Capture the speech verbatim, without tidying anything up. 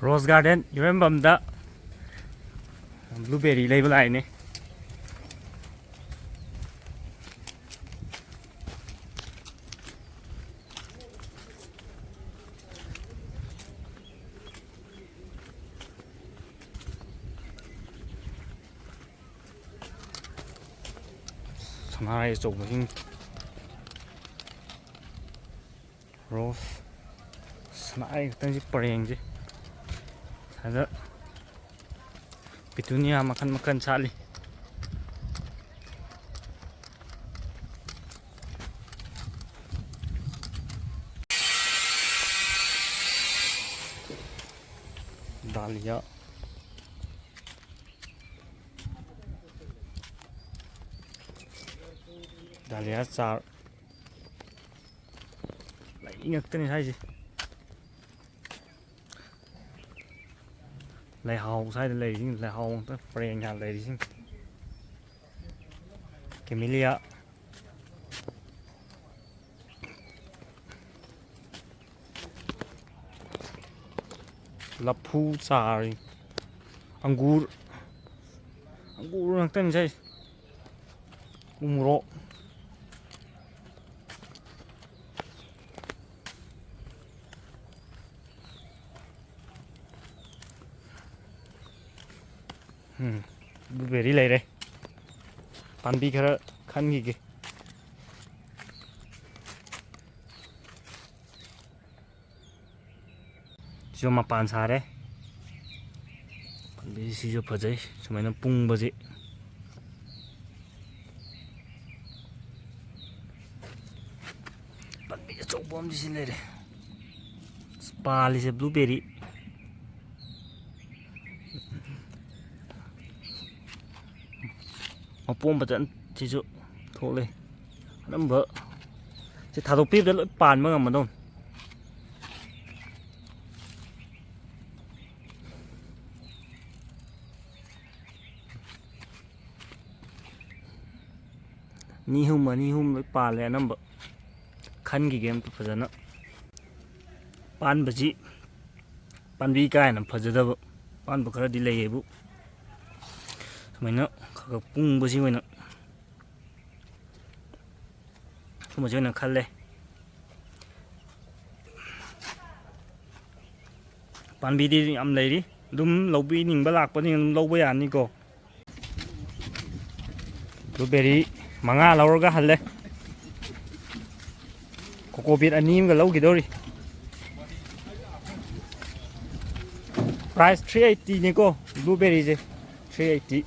Rose Garden ꯏꯔꯝꯕꯝꯗ blueberry ꯂꯩꯕ ꯂꯥꯛꯏꯅꯦ꯫ ꯁꯅꯥꯔꯩ ꯑꯆꯧꯕꯁꯤꯡ꯫ Rose꯫ ꯁꯅꯥꯔꯩ ꯈꯛꯇꯪꯁꯤ ꯄꯔꯦꯡꯁꯦ꯫ ꯑꯗ petunia ꯃꯈꯜ ꯃꯈꯜ ꯁꯥꯠꯂꯤ꯫ Dahlia꯫ Dahlia ꯆꯥꯔ꯫ ꯂꯩ ꯉꯥꯛꯇꯅꯤ ꯍꯥꯏꯁꯦ꯫ ꯂꯩꯍꯥꯎ ꯁ꯭ꯋꯥꯏꯗ ꯂꯩꯔꯤꯁꯤꯡ, ꯂꯩꯍꯥꯎ ꯉꯥꯛꯇ ꯄꯔꯦꯡ ꯁꯥꯅ ꯂꯩꯔꯤꯁꯤꯡ꯫ Camellia꯫ ꯂꯐꯨ ꯆꯥꯔꯤ꯫ ꯑꯪꯒꯨꯔ꯫ ꯑꯪꯒꯨꯔ ꯉꯥꯛꯇꯅꯤ ꯁꯥꯏ꯫ ꯎꯃꯣꯔꯣꯛ꯫ ꯎꯝ, blueberry ꯂꯩꯔꯦ꯫ ꯄꯥꯝꯕꯤ ꯈꯔ ꯈꯟꯈꯤꯒꯦ꯫ ꯁꯤꯁꯨ ꯃꯄꯥꯟ ꯁꯥꯔꯦ꯫ ꯄꯥꯝꯕꯤꯁꯤꯁꯨ ꯐꯖꯩ, ꯁꯨꯃꯥꯏꯅ ꯄꯨꯡꯕꯁꯤ꯫ ꯄꯥꯝꯕꯤ ꯑꯆꯧꯕ ꯑꯃꯗꯤ ꯁꯤ ꯂꯩꯔꯦ꯫ ꯄꯥꯜꯂꯤꯁꯦ blueberry꯫ ꯃꯄꯣꯝ ꯐꯖꯅ ꯁꯤꯁꯨ ꯊꯣꯛꯂꯦ꯫ ꯑꯅꯝꯕ ꯁꯤ ꯊꯥꯗꯣꯛꯄꯤꯕꯗ ꯂꯣꯏ ꯄꯥꯟꯕ ꯉꯝꯃꯗꯧꯅꯤ꯫ ꯑꯅꯤ ꯑꯍꯨꯝ, ꯑꯅꯤ ꯑꯍꯨꯝ ꯂꯣꯏ ꯄꯥꯜꯂꯦ ꯑꯅꯝꯕ꯫ ꯈꯟꯈꯤꯒꯦ ꯑꯝꯇ ꯐꯖꯅ꯫ ꯄꯥꯟꯕꯁꯤ ꯄꯥꯝꯕꯤ ꯀꯥ ꯍꯦꯟꯅ ꯐꯖꯗꯕ ꯄꯥꯟꯕ ꯈꯔꯗꯤ ꯂꯩꯌꯦꯕꯨ, ꯁꯨꯃꯥꯏꯅ ꯈꯔ ꯈꯔ ꯄꯨꯡꯕꯁꯤ ꯑꯣꯏꯅ, ꯁꯨꯝꯕꯁꯤ ꯑꯣꯏꯅ ꯈꯜꯂꯦ꯫ ꯄꯥꯝꯕꯤꯗꯤ ꯌꯥꯝ ꯂꯩꯔꯤ, ꯑꯗꯨꯝ ꯂꯧꯕꯤꯅꯤꯡꯕ ꯂꯥꯛꯄꯁꯤꯡ ꯑꯗꯨꯝ ꯂꯧꯕ ꯌꯥꯅꯤꯀꯣ꯫ ꯕ꯭ꯂꯨꯕꯦꯔꯤ ꯃꯉꯥ ꯂꯧꯔꯒ ꯍꯜꯂꯦ꯫ ꯀꯣꯀꯣ ꯕꯤꯠ ꯑꯅꯤ ꯑꯃꯒ ꯂꯧꯈꯤꯗꯧꯔꯤ꯫ ꯄ꯭ꯔꯥꯏꯁ ꯊ꯭ꯔꯤ ꯑꯩꯠꯇꯤꯅꯤꯀꯣ ꯕ꯭ꯂꯨꯕꯦꯔꯤꯁꯦ, ꯊ꯭ꯔꯤ ꯑꯩꯠꯇꯤ꯫